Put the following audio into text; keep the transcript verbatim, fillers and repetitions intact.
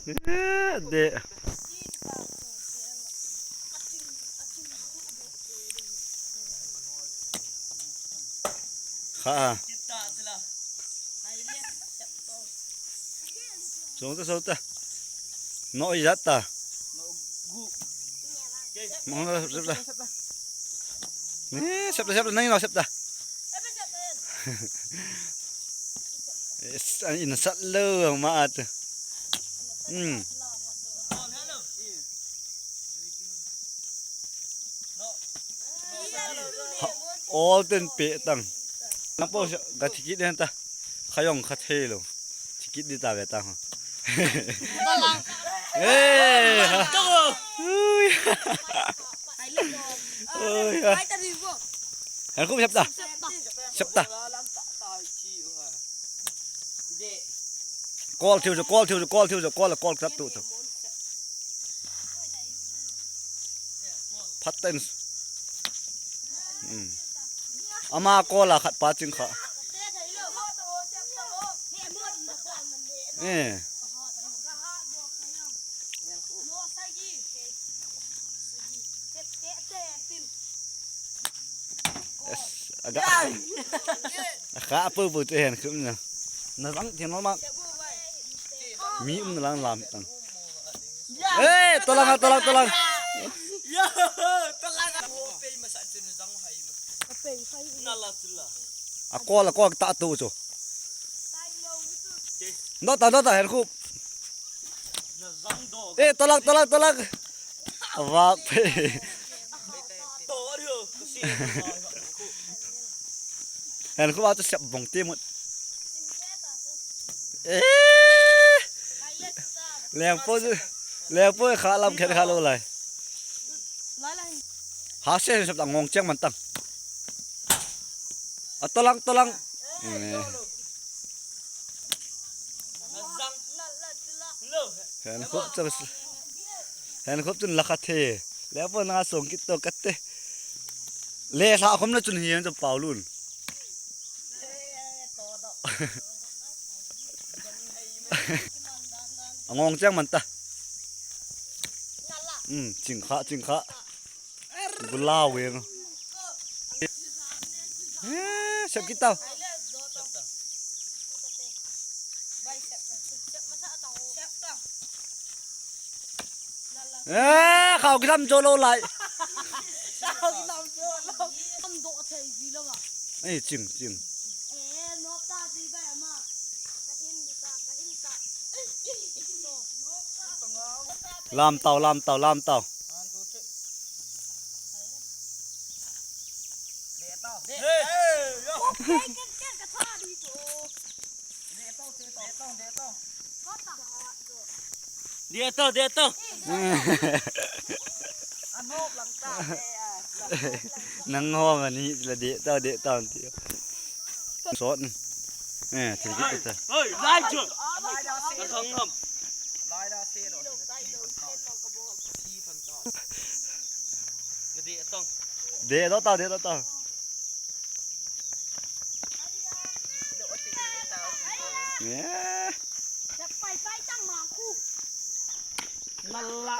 Eh, de. Kha. Sota, sota. No, ya ta. Mo, sota. Ni, sota, sota, nang no, sota. Yes, ani na sat lo, ma at. Hmm. All ten pe tang. Napo ga ticket den ta. Khayong kha thei lo. Ticket di ta ve ta ha. Eh, ha. Ui. Ui, ha. Her khu sep ta. Sep ta. Call thiu chu, call thiu chu, call thiu chu, call, call khat tu chu. Phat ten. Hmm. Ama call a khat pa ching kha. Eh. Yes, aga. Akha pu pu te hen khum na. Na zang thiam ma. Mi um na lang lam tang. Eh, tolang, tolang, tolang. Yo, tolang. Wo pe ma sa chu na zang hai ma. Na la chu la. A call, a call ta tu chu. Nota, nota, her khu. Eh, tolang, tolang, tolang. Avak pe. Hen khu atu sep bong ti mut. Eh. Lengpo, lengpo kha lam khen kha lo lai. Ha se sep ta ngong cheng man tang. A tolang, tolang. Hen khup chun, hen khup chun la kha the. Le po na song kit to kate. Le sa khom na chun hian chu pau lun. Angong cheng man ta. Um, ching kha, ching kha. Gula weng. Eh, sep kit tau. Eh, khau kilam jo lo lai. Eh, ching, ching. Lam tau, lam tau, lam tau. Dia tau, dia tau. Nang ho mani la dia tau, dia tau ti. Sot. Eh, thil kit ta. Oi, lai chu. Ka thang ngam. Lai da se ro. Ka de tong. De do ta, de do ta. Eh. Nalla.